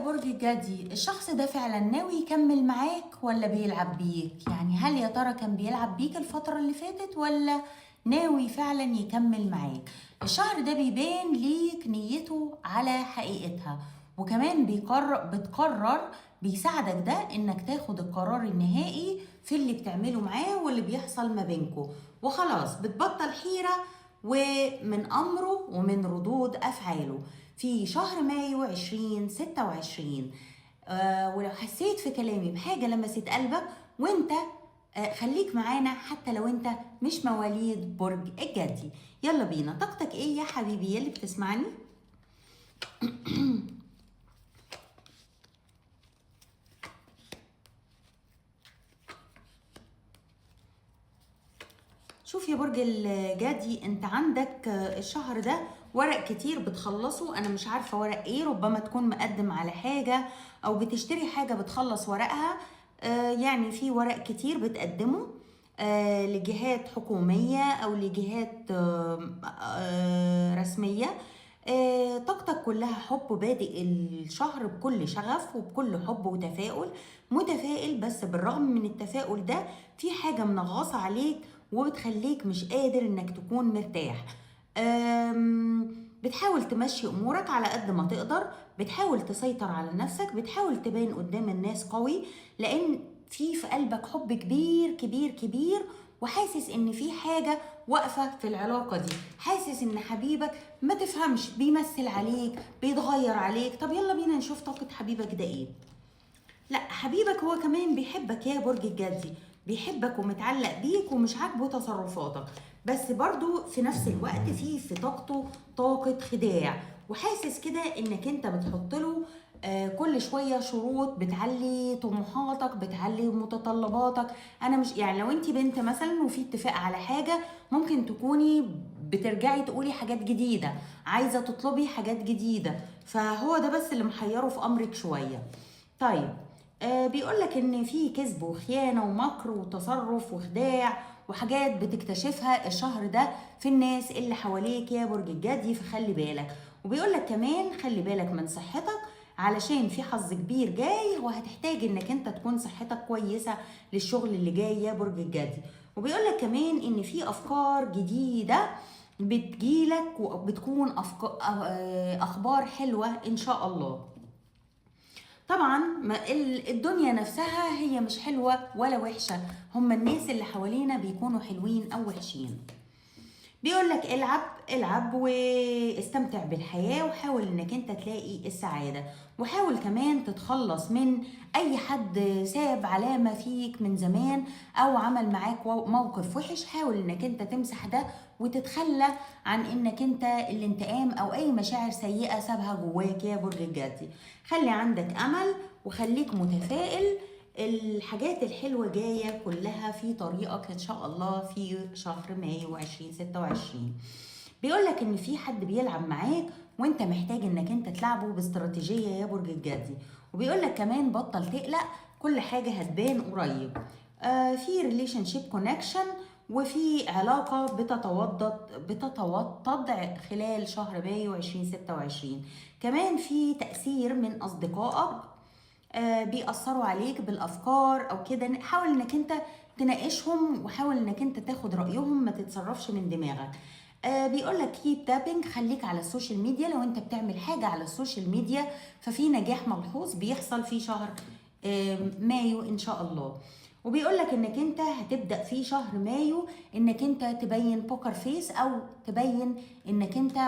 برج الجدي، الشخص ده فعلا ناوي يكمل معاك ولا بيلعب بيك؟ يعني هل يا ترى كان بيلعب بيك الفترة اللي فاتت ولا ناوي فعلا يكمل معاك؟ الشهر ده بيبان ليك نيته على حقيقتها، وكمان بتقرر بيساعدك ده انك تاخد القرار النهائي في اللي بتعمله معاه واللي بيحصل ما بينكو، وخلاص بتبطل حيرة ومن امره ومن ردود افعاله في شهر مايو 2026. ولو حسيت في كلامي بحاجة لمست قلبك وانت خليك معانا حتى لو انت مش مواليد برج الجدي. يلا بينا، طاقتك ايه يا حبيبي يلي بتسمعني؟ شوف يا برج الجدي، انت عندك الشهر ده ورق كتير بتخلصه، انا مش عارفة ورق ايه، ربما تكون مقدم على حاجة او بتشتري حاجة بتخلص ورقها. يعني في ورق كتير بتقدمه لجهات حكومية او لجهات رسمية. طاقتك كلها حب، بادئ الشهر بكل شغف وبكل حب وتفاؤل، متفائل، بس بالرغم من التفاؤل ده في حاجة منغصة عليك وبتخليك مش قادر انك تكون مرتاح. بتحاول تمشي امورك على قد ما تقدر، بتحاول تسيطر على نفسك، بتحاول تبان قدام الناس قوي، لان في قلبك حب كبير كبير كبير، وحاسس ان في حاجة واقفة في العلاقة دي، حاسس ان حبيبك ما تفهمش، بيمثل عليك، بيتغير عليك. طب يلا بينا نشوف طاقة حبيبك ده ايه. لا، حبيبك هو كمان بيحبك يا برج الجدي، بيحبك ومتعلق بيك ومش عاجبه تصرفاتك، بس برضو في نفس الوقت في طاقته طاقة خداع، وحاسس كده انك انت بتحط له كل شوية شروط، بتعلي طموحاتك، بتعلي متطلباتك. انا مش يعني لو انت بنت مثلا وفي اتفاق على حاجة، ممكن تكوني بترجعي تقولي حاجات جديدة، عايزة تطلبي حاجات جديدة، فهو ده بس اللي محيره في امرك شوية. طيب بيقولك ان في كذب وخيانة ومكر وتصرف وخداع وحاجات بتكتشفها الشهر ده في الناس اللي حواليك يا برج الجدي، فخلي بالك. وبيقولك كمان خلي بالك من صحتك، علشان في حظ كبير جاي وهتحتاج انك انت تكون صحتك كويسة للشغل اللي جاي يا برج الجدي. وبيقولك كمان ان في افكار جديدة بتجيلك وبتكون اخبار حلوة ان شاء الله. طبعا الدنيا نفسها هي مش حلوة ولا وحشة، هم الناس اللي حوالينا بيكونوا حلوين او وحشين. بيقولك العب العب واستمتع بالحياة، وحاول انك انت تلاقي السعادة، وحاول كمان تتخلص من اي حد ساب علامة فيك من زمان او عمل معاك موقف وحش. حاول انك انت تمسح ده وتتخلى عن انك انت الانتقام او اي مشاعر سيئة سابها جواك يا برج الجدي. خلي عندك امل وخليك متفائل، الحاجات الحلوة جاية كلها في طريقك إن شاء الله في شهر مايو 2026. بيقولك إن في حد بيلعب معاك وإنت محتاج إنك إنت تلعبه باستراتيجية يا برج الجدي. وبيقولك كمان بطل تقلق، كل حاجة هتبان قريب. في relationship connection وفي علاقة بتتوطد خلال شهر مايو 2026. كمان في تأثير من أصدقائك بيأثروا عليك بالأفكار أو كده، حاول إنك أنت تناقشهم وحاول إنك أنت تاخد رأيهم، ما تتصرفش من دماغك. بيقولك keep tapping، خليك على ال social media، لو أنت بتعمل حاجة على ال social media ففي نجاح ملحوظ بيحصل في شهر مايو إن شاء الله. وبيقولك إنك أنت هتبدأ في شهر مايو إنك أنت تبين poker face، أو تبين إنك أنت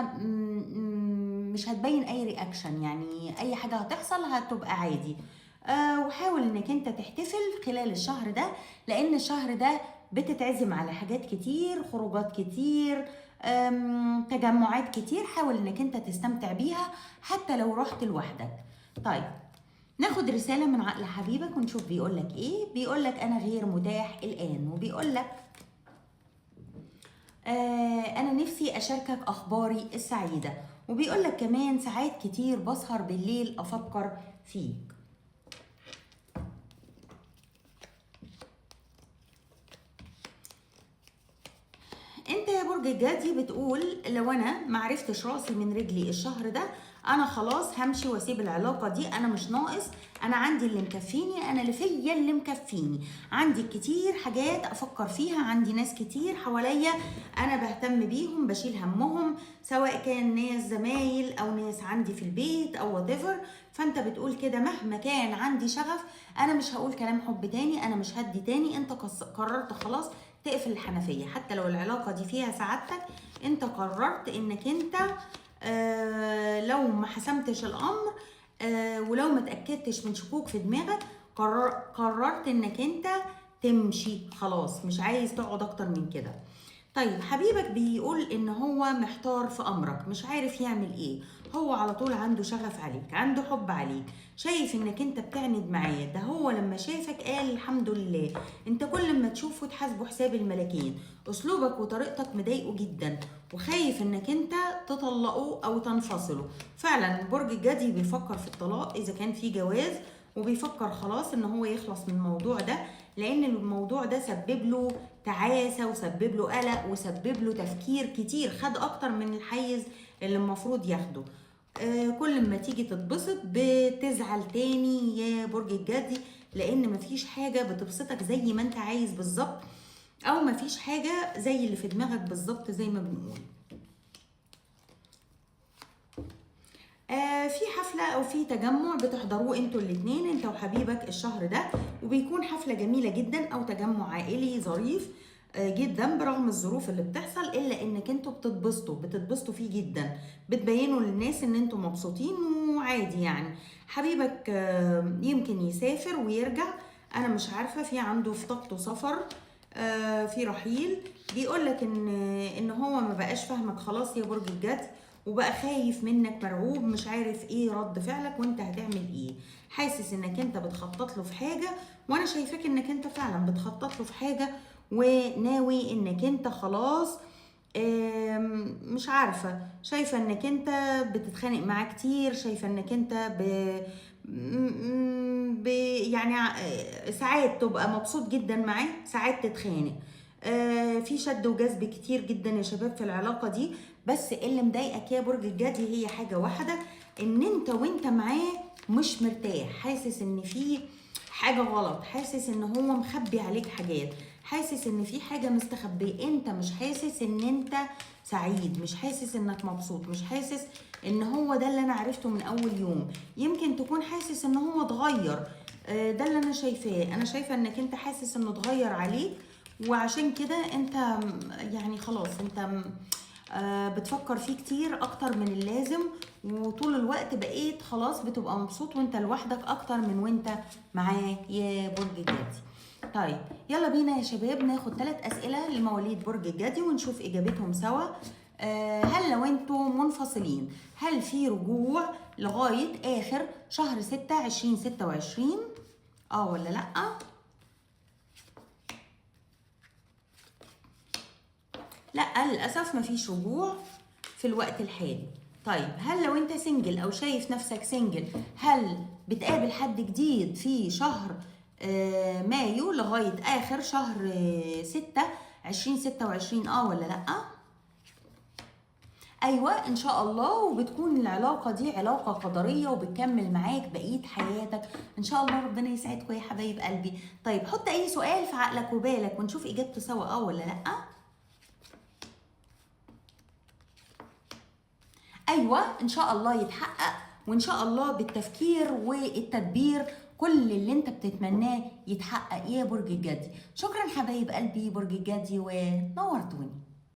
مش هتبين أي reaction، يعني أي حاجة هتحصل هتبقى عادي. وحاول انك انت تحتفل خلال الشهر ده، لان الشهر ده بتتعزم على حاجات كتير، خروجات كتير، تجمعات كتير، حاول انك انت تستمتع بيها حتى لو رحت لوحدك. طيب ناخد رسالة من عقل حبيبك ونشوف بيقولك ايه. بيقولك انا غير متاح الان، وبيقولك انا نفسي اشاركك اخباري السعيدة، وبيقولك كمان ساعات كتير بسهر بالليل افكر فيك. انت يا برج الجدي بتقول لو انا معرفتش راسي من رجلي الشهر ده انا خلاص همشي واسيب العلاقة دي، انا مش ناقص، انا عندي اللي مكفيني، انا اللي فيا اللي مكفيني، عندي كتير حاجات افكر فيها، عندي ناس كتير حواليا انا بهتم بيهم، بشيل همهم، سواء كان ناس زمايل او ناس عندي في البيت او whatever. فانت بتقول كده مهما كان عندي شغف انا مش هقول كلام حب تاني، انا مش هدي تاني. انت قررت خلاص تقفل الحنفية، حتى لو العلاقة دي فيها سعادتك، انت قررت انك انت لو ما حسمتش الامر، ولو ما تاكدتش من شكوك في دماغك، قررت انك انت تمشي خلاص، مش عايز تقعد اكتر من كده. طيب حبيبك بيقول ان هو محتار في امرك، مش عارف يعمل ايه، هو على طول عنده شغف عليك، عنده حب عليك، شايف انك انت بتعند معاه. ده هو لما شافك قال الحمد لله. انت كل ما تشوفه تحاسبه حساب الملاكين، اسلوبك وطريقتك مضايقه جدا، وخايف انك انت تطلقه او تنفصله. فعلا برج الجدي بيفكر في الطلاق اذا كان في جواز، وبيفكر خلاص ان هو يخلص من الموضوع ده، لان الموضوع ده سبب له تعاسة وسبب له قلق وسبب له تفكير كتير، خد اكتر من الحيز اللي المفروض ياخده. كل ما تيجي تتبسط بتزعل تاني يا برج الجدي، لان مفيش حاجة بتبسطك زي ما انت عايز بالظبط، او مفيش حاجة زي اللي في دماغك بالظبط زي ما بنقول. في حفلة او في تجمع بتحضروه انتوا الاتنين، انت وحبيبك الشهر ده، وبيكون حفلة جميلة جدا او تجمع عائلي ظريف جدا برغم الظروف اللي بتحصل، الا انك انتوا بتتبسطوا فيه جدا، بتبينوا للناس ان انتوا مبسوطين وعادي يعني. حبيبك يمكن يسافر ويرجع، انا مش عارفة، في عنده في طاقته سفر، في رحيل، بيقولك ان هو ما بقاش فاهمك خلاص يا برج الجدي، وبقى خايف منك، مرعوب، مش عارف ايه رد فعلك وانت هتعمل ايه، حاسس انك انت بتخطط له في حاجة، وانا شايفاك انك انت فعلا بتخطط له في حاجة، وناوي انك انت خلاص، مش عارفة، شايفة انك انت بتتخانق معاه كتير، شايفة انك انت يعني ساعات تبقى مبسوط جدا معاه، ساعات تتخانق، في شد وجذب كتير جدا يا شباب في العلاقة دي. بس اللي مضايقك يا برج الجدي هي حاجة واحدة، ان انت وانت معاه مش مرتاح، حاسس ان في حاجة غلط، حاسس ان هو مخبي عليك حاجات، حاسس ان في حاجة مستخبية، انت مش حاسس ان انت سعيد، مش حاسس انك مبسوط، مش حاسس ان هو ده اللي انا عرفته من اول يوم. يمكن تكون حاسس ان هو اتغير، ده اللي انا شايفاه، انا شايفة انك انت حاسس انه اتغير عليك، وعشان كده انت يعني خلاص انت بتفكر فيه كتير اكتر من اللازم، وطول الوقت بقيت خلاص بتبقى مبسوط وانت لوحدك اكتر من وانت معاه يا برج الجدي. طيب يلا بينا يا شباب ناخد 3 اسئلة لمواليد برج الجدي ونشوف اجابتهم سوا. هل لو انتوا منفصلين هل في رجوع لغاية اخر شهر 6 2026؟ ولا لأ؟ لا للأسف مفيش رجوع في الوقت الحالي. طيب هل لو انت single او شايف نفسك single هل بتقابل حد جديد في شهر مايو لغاية آخر شهر 6 2026 ولا لأ؟ أيوة إن شاء الله، وبتكون العلاقة دي علاقة قدرية وبتكمل معاك بقية حياتك إن شاء الله. ربنا يسعدكم يا حبايب قلبي. طيب حط أي سؤال في عقلك وبالك ونشوف إجابته سوا ولا لأ. أيوة إن شاء الله يتحقق، وإن شاء الله بالتفكير والتدبير كل اللي انت بتتمناه يتحقق يا برج الجدي. شكرا حبايب قلبي برج الجدي ونورتوني.